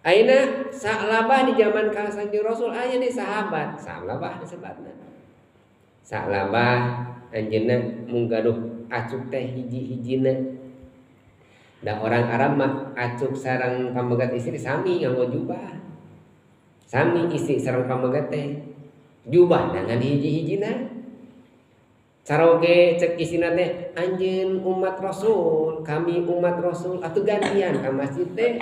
Ayeuna Sa'labah di zaman Kangjeng Rasul aya di sahabat, Sa'labah disebutna. Sa'labah anjeunna mung gaduh acuk teh hiji-hijina. Da orang Arab mah acuk sareng pamegat istri sami nganggo jubah. Sami istri sareng pamegat teh jubah dengan hiji-hijina. Caroge cek isina teh anjeun umat Rasul, kami umat Rasul atuh gantian ka masjid teh.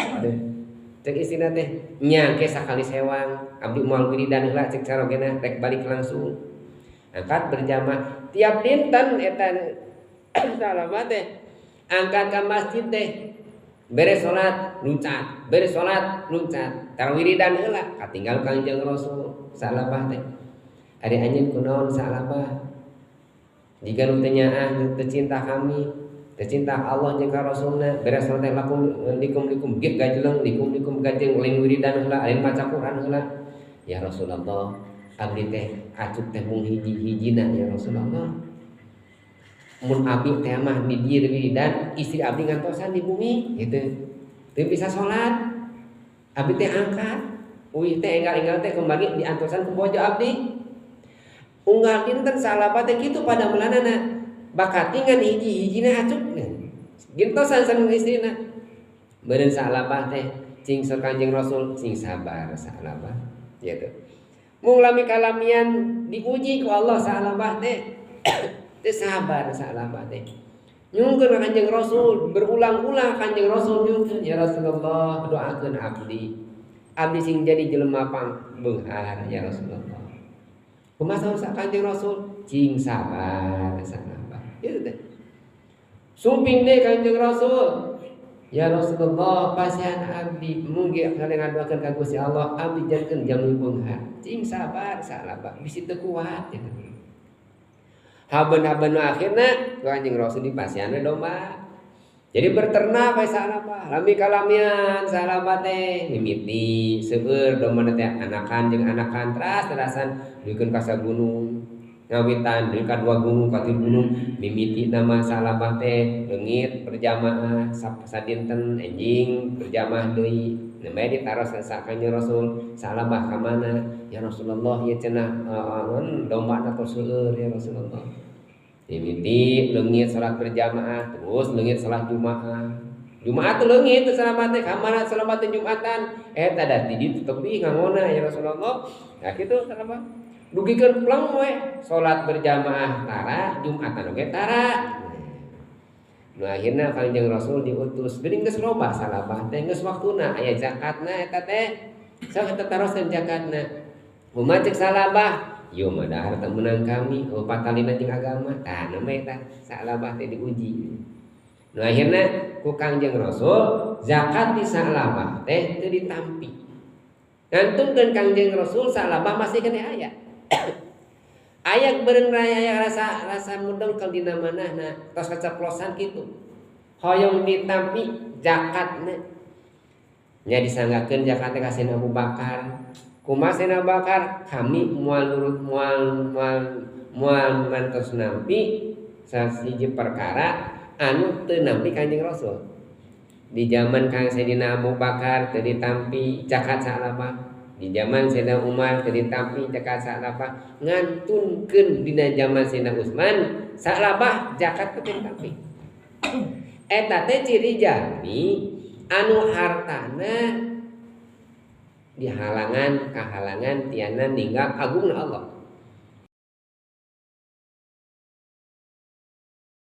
Cek isina teh nya ke sakali sewang abdi moal wiridan heula cek carogena rek balik langsung. Angkat berjamaah tiap dinten eta Sa'labah teh angkat ka masjid teh beres salat luncat, beres salat luncat, tar wiridan heula katinggal Kangjeng Rasul Sa'labah teh. Ari anjeun kunaon Sa'labah? Jika nu teu nyaah nu teu cinta kami, teu cinta Allah jeung ka Rasulna, beres salat teh lakum likum likum ge gajeleng likum likum gajeng lain wiridan heula, lain maca Quran heula. Ya Rasulullah, abdi teh acuk teh mung hiji-hijina ya Rasulullah. Mun abdi teh mah di dieu wiridan, istri abdi ngantosan di bumi gitu. Teu bisa salat. Abdi teh angkat, uih teh enggal-enggal teh kembali diantosan ku bojo abdi. Unggal dinten Sa'labah teh kitu pada melanana bakatingan hiji-hijina acuk gentosan sareng istrina. Beureun Sa'labah teh cing saur Kanjeng Rasul cing sabar Sa'labah gitu. Mung lami kalamian diuji ku Allah Sa'labah teh teu sabar Sa'labah teh. Nyungkeun ka Kanjeng Rasul berulang-ulang Kanjeng Rasul nyungkeun ya Rasulullah doakeun abdi. Abdi sing jadi jelema pang beunghar ya Rasulullah. Kumaha saur Kanjeng Rasul cing sabar Sa'labah. Kitu teh. Sumping deui Kanjeng Rasul. Ya Rasulullah pasihan abdi munggi kalian ngadoakeun ka Gusti Allah abdi jadikeun jalmi beunghar. Cing sabar Sa'labah bisi teu kuat gitu. Haben-haben akhirna ku Kanjeng Rasul dipasihan we domba. Jadi berternak we Sa'labah, lami kalamian Sa'labah teh mimiti seueur domba teh anakan jeung anakan teras-terasan duikeun ka sagunung. Ngawitan deui ka dua gunung ka tilu gunung mimiti nama Sa'labah teh leungit berjamaah sadinten enjing berjamaah deui. Namanya ditaros sa Kanjeng Rasul Sa'labah ka mana ya Rasulullah ieu cenah domba na tos seueur ya Rasulullah. Mimiti leungit salat berjamaah terus leungit salat Jumaah. Jumaah teh leungit teh Sa'labah teh ka mana Sa'labah teh Jumatan eta da di ditu tebih ngangona ya Rasulullah. Nah kitu Sa'labah dugikeun pleng we salat berjamaah tara Jumatan oge tara. Nu akhirna Kanjeng Rasul diutus geuning geus loba Sa'labah teh geus waktuna aya zakatna eta teh sok eta taroskeun zakatna. Kumaha cek Sa'labah? Ieu mah dahar teu meunang kami eueuh patalina jeung agama. Tah na mah eta Sa'labah teh diuji. Nu akhirna ku Kangjeng Rasul zakat di Sa'labah teh teu ditampi. Ngantunkeun Kangjeng Rasul Sa'labah masih keneh aya. Ayak beureun raya rasa rasa mudengkel dina manahna tos keceplosan kitu. Hoyong ditampi zakatna. Nya disanggakeun zakatna ka Sayyidina Abu Bakar. Kumaha Sayyidina Abu Bakar? Kami moal nurut moal moal moal mantos nampi sahiji perkara anu teu nampi Kanjeng Rasul. Di zaman Kang Sayyidina Abu Bakar teu ditampi zakat Sa'labah. Di zaman Sayyidina Umar teu ditampi zakat Sa'labah, ngantunkeun dina zaman Sayyidina Utsman Sa'labah zakat teu ditampi. Eta teh ciri jalmi anu hartana dihalangan kahalangan tiana ninggal agungna Allah.